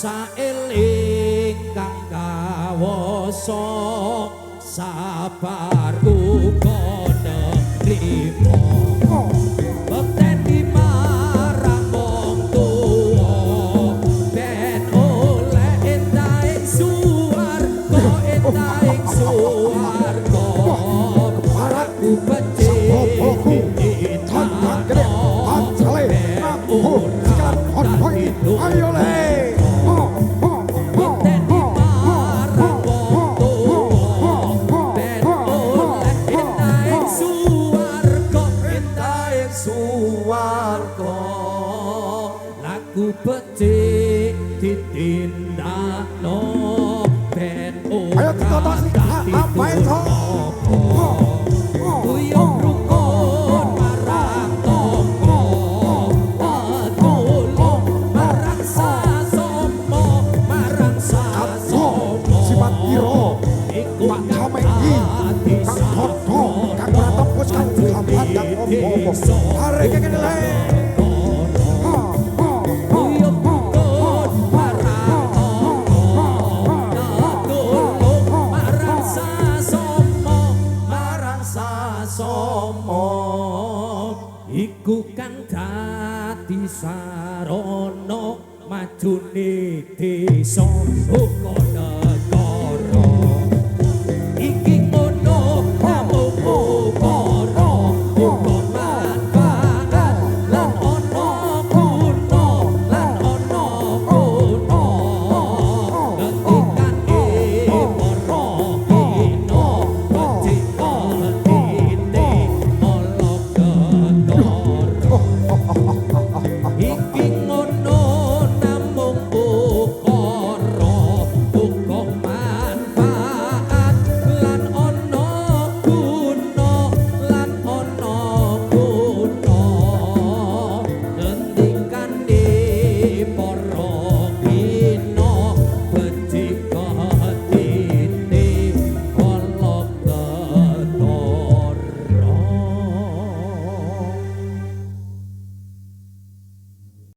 Tansah eling kang kawasa, sabar uga nerimo. Bekteni marang wong tuwa, ben oleh endahing suwarga, endahing suwarga. Keparat Ku becik Saboboku tandang gede ancale nabuh sikalan kono iki. Ayo le. Ho ho ho Bekteni ho. Marang wong tuwa, ben oleh endahing suwarga, endahing suwarga. Laku becik ditindakno, ben Ayo ora ditoto sing dadi apa itu? duraka. Guyub rukun marang tangga, tetulung marang sasama, marang sasama. Sifat ira Iku Pak Kamengki dadi kang dodho kang ora tembus kang gambar kang apa-apa. Arek kene le. Ho ho ho. Guyub rukun marang tangga, tetulung marang sasama, marang sasama. Iku kang dadi sarana majune desa uga.